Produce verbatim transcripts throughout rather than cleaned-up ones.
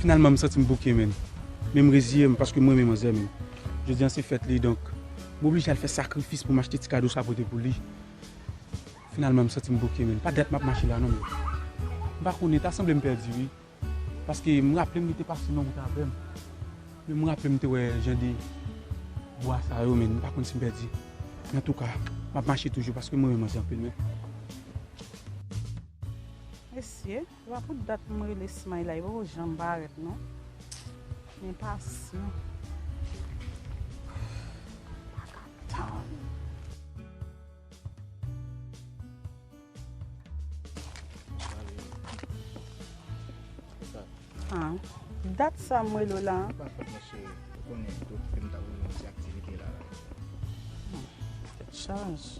Finalman, m santi m bouke, menn. Men m reziye m, paske m renmen manzè, menn. Jodi a se fèt li, donk, m oblije al fè sakrifis pou m achte ti kado sa pote pou li. Finalman, m santi m bouke, menn. Pa dat m ap mache la, non, menn. M pa konnen, ta sanble m pèdi, wi. Paske m raple m li te pase nan wout avè m. Men m raple m te wè jan de bwa sa yo, menn. M pa konn si m pèdi. Men antouka, m ap mache toujou paske m renmen manzè anpil, menn. Mesye, se pa pou dat m rele Smile la, li poko janm parèt, non. Men pasyan. Pa ka tann. Ah, dat sa m rele w la. Pa fèt, monchè, ou konnen, te okipe m t ap regle yon ti aktivite la. Hmm, tèt chaje.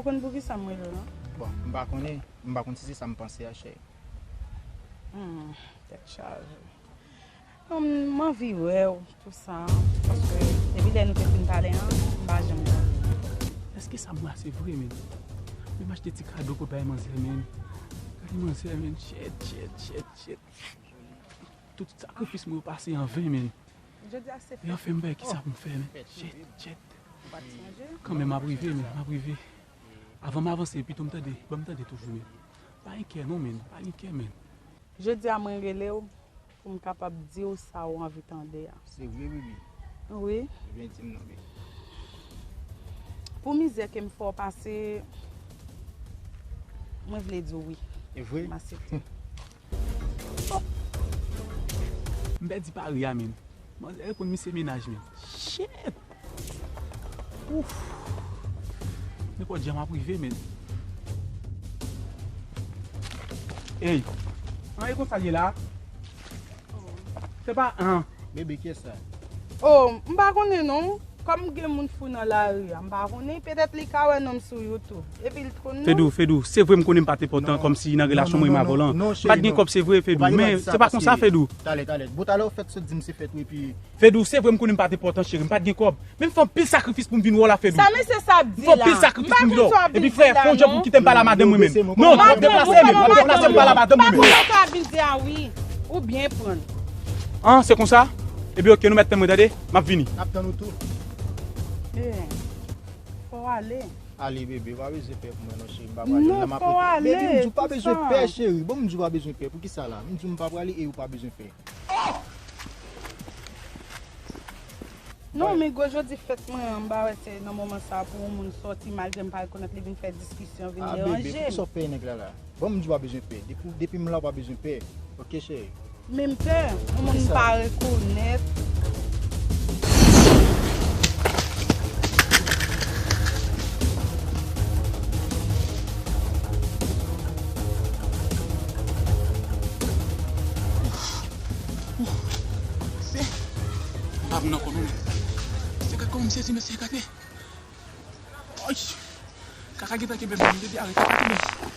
Ou konn poukisa m rele w, non? Bon, m pa konnen. M pa konn si se sa m panse a, cheri. Hmm, tèt chaje. Bon, m anvi wè w, tou sa, paske depi lè nou te fin pale an, m pa janm wè w. Èske sa m wè a se vre, menn? Men m achte ti kado pou bay manzè, menn. Gade manzè, menn. Shit, shit, shit, shit. Tout sakrifis mwen yo pase an ven, menn. Jodi a se fèt. E anfen, m bay kisa pou m fè, menn. Shit, shit. Ou pa t sonje? Kanmenm, m ap rive, menn. M ap rive. Avan m avanse, pito m tande, ban m tande toujou, menn. Pa gen kè non, menn, pa gen kè, menn. Jodi a mwen rele w pou m kapab di w sa w anvi tande a. Se vre, baby? Wi. Ebyen, di m non, baby. Pou mizè ke m fè w pase, mwen vle di w wi. E vre? M aksepte. M pèdi pari a, menn. Manzè reponn misye mennaj, menn. Shit! Ouf! Nenpòt jan m ap rive, menn. Ey! An, e konsa l ye la? Se pa an. Bebe, kiyès sa? Oh, m pa konnen non. Kòm gen moun fou nan lari a, m pa konnen, petèt li ka wè non m sou YouTube. Epi l konn non. Fedou, Fedou, se vre m konnen m pa t enpòtan kòmsi nan relasyon mwen menm avè w lan. M pa t gen kòb, se vre, Fedou, men se pa konsa, Fedou. Talè, talè. Bon, talè ou fèk sot di m se fèt ou epi. Fedou, se vre m konnen m pa t enpòtan, cheri, m pa t gen kòb. Men m fè anpil sakrifis pou m vin wè w la, Fedou. Sa mesye sa ap di la? M fè anpil sakrifis pou m vin wè w. Epi frè, fè yon jan pou w kite m pale a madanm mwen menm. Non, w ap deplase menm, w ap deplase m pale a madanm mwen menm. Pa konn sa w ap vin di a wi. Ou byen pran. An, se konsa? Ebyen, oke, nou mèt tann mwen, tande? M ap vini. N ap tann ou tou. Eh, fò w ale. Ale, bebe, pa bezwen pè pou mwen, non, cheri. M pa prale. Non, fò w ale. Bebe, m di w pa bezwen pè, cheri. Bon, m di w pa bezwen pè. Poukisa la? M di w m pa prale e ou pa bezwen pè. Non, men gwo jodi fèt mwen an, m pa wè se nan moman sa pou yon moun sòti malgre m pa rekonèt li vin fè diskisyon, vin deranje m. Ah, bebe, poukisa w fè nèg la la? Bon, m di w pa bezwen pè. Depi, depi m la, w pa bezwen pè. Oke, cheri. Men m pè, yon moun m pa rekonèt. Mesye, m pa vin ankò non, men. Mesye, gad kòman m sezi, mesye, gade. Ay! Kaka gentan kenbe m, bebe, arete, pa kenbe m.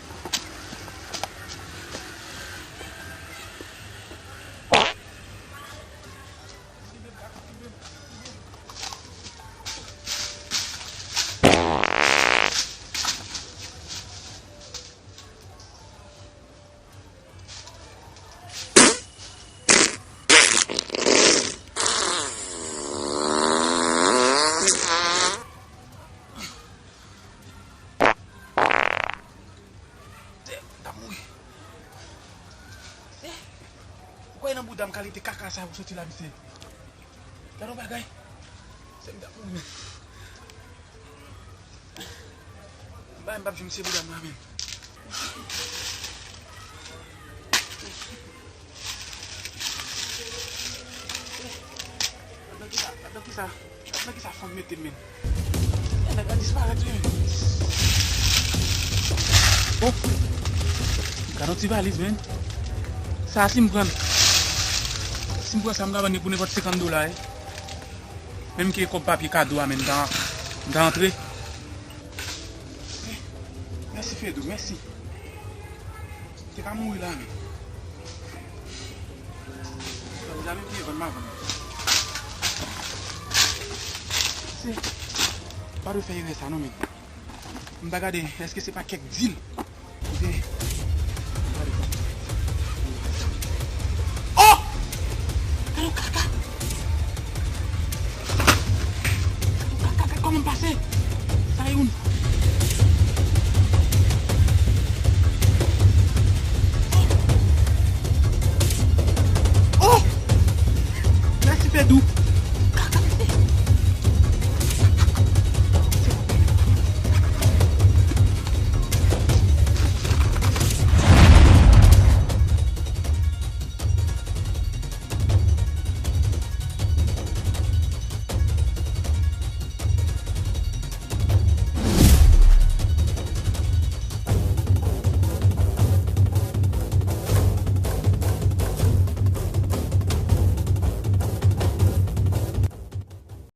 Damn, m ap mouri. Ou kwè nan bouda m kalite kaka sa pou soti la, misye? Gade yon bagay. Se m t ap mouri menm. M pa, m p ap jwenn se bouda m la menm. Nan kisa, nan kisa, nan kisa fanm mete m menm? Nèg la disparèt wi. Oh! Gade yon ti valiz menm. Sa si m pran, si m pran sa m ka vann li pou nenpòt senkant dola wi. Menm ke kòb papye kado a, men m ta, m ta antre. Mèsi, Fedou, mèsi. Te ka mouri la, men. Sa deja menm ki vann m a vann. Se, pa dwe fè erè sa, non, men. M ta gade, èske se pa kèk dil? Oubyen,